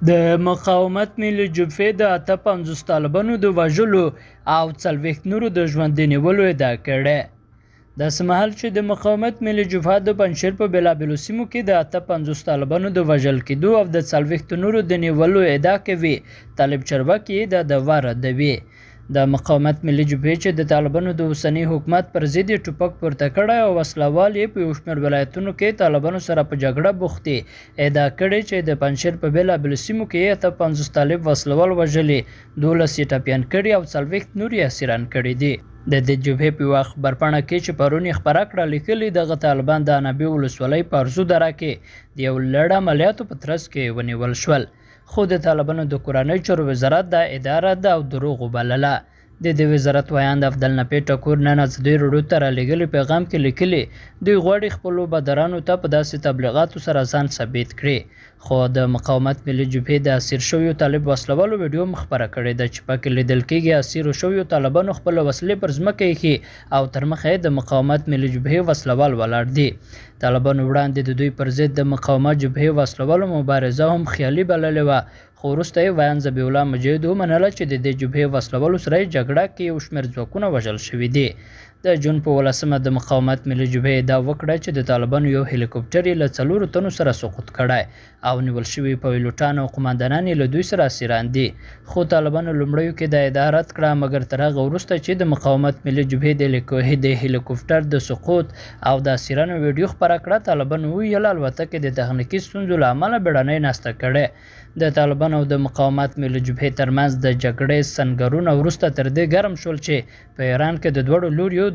د مقاومت ملي جبهې د 58 طالبانو د وژلو او 40 نورو د ژوندي نیولو ادعا کړې. داسې مهال چې د مقاومت ملي جبهه د پنجشیر په بېلابېلو سیمو کې د 58 طالبانو د وژل کېدو او د 40 نورو د نیولو ادعا کوي، طالب چارواکي یې دا دعوه ردوي. د مقاومت ملي جبهې چې د طالبانو د اوسني حکومت پر ضد یې ټوپک پورته کړی او وسلهوال یې په یو شمېر ولایتونو کې طالبانو سره په جګړه بوخت دي، ادعا کړې چې د پنجشیر په بېلابېلو سیمو کې یې 58 طالب وسلهوال وژلي، 12 یې ټپیان کړي او 40 نور یې اسیران کړي دي. د دې جبهې په یوه خبرپاڼه کې چې پرون یې خپره کړه لیکلي، دغه طالبان د عنابې ولسوالۍ په ارزو دره کې د یو لړ عملیاتو په ترڅ کې ونیول شول. خو د طالبانو د کورنیو چارو وزارت دا ادعا رد او دروغ وبلله. د دې وزارت ویاند افضل نپې ټکور نن ازادي راډیو ته رالېږلي پیغام کې لیکلي، دوی غواړي خپلو بادارانو ته په داسې تبلیغاتو سره ځان ثابت کړي. خو د مقاومت ملي جبهې د اسیر شویو طالب وسلهوالو ویډیو هم خپره کړې ده چې پکې لیدل کېږي اسیرو شویو طالبانو خپله وسلې پر ځمکه ایښي او تر مخه یې د مقاومت ملي جبهې وسلهوال ولاړ دي. طالبانو وړاندې د دوی پر ضد د مقاومت جبهې وسلهوالو مبارزه هم خیالي بللې وه، خو وروسته یې ویاند ذبیح الله مجاهد ومنله چې د دې جبهې وسلهوالو سره یې جګړه کې یو شمېر ځواکونه وژل شوي دي. د جون په 18 د مقاومت ملي جبهې ادعا وکړه چې د طالبانو یو هلیکوپټر یې له 4 تنو سره سقوط کړی او نیول شوي پایلوټان او قوماندانان یې له دوی سره اسیران دي. خو طالبانو لومړیو کې دا ادعا رد کړه، مګر تر هغه وروسته چې د مقاومت ملي جبهې د هلیکوپټر د سقوط او د اسیرانو ویډیو خپره کړه، طالبانو وویل الوتکې د تخنیکي ستونزو له امله بېړنۍ ناسته کړې. د طالبانو او د مقاومت ملي جبهې ترمنځ د جګړې سنګرونه وروسته تر دې ګرم شول چې په ایران کې د دواړو لوریو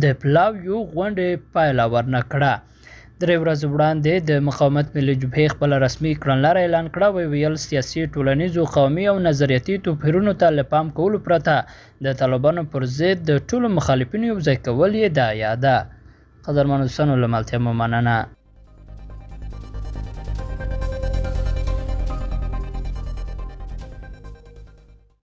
د پلاویو غونډې پایله ورنه کړه. 3 ورځې وړاندې د مقاومت ملي جبهې خپله رسمي کړنلاره اعلان کړه، ویې ویل سیاسي، ټولنیزو، قومي او نظریاتي توپیرونو ته له پام کولو پرته د طالبانو پر ضد د ټولو مخالفینو یوځای کول یې داعیه ده. قدرمنو دوستانو له ملتیا مو مننه.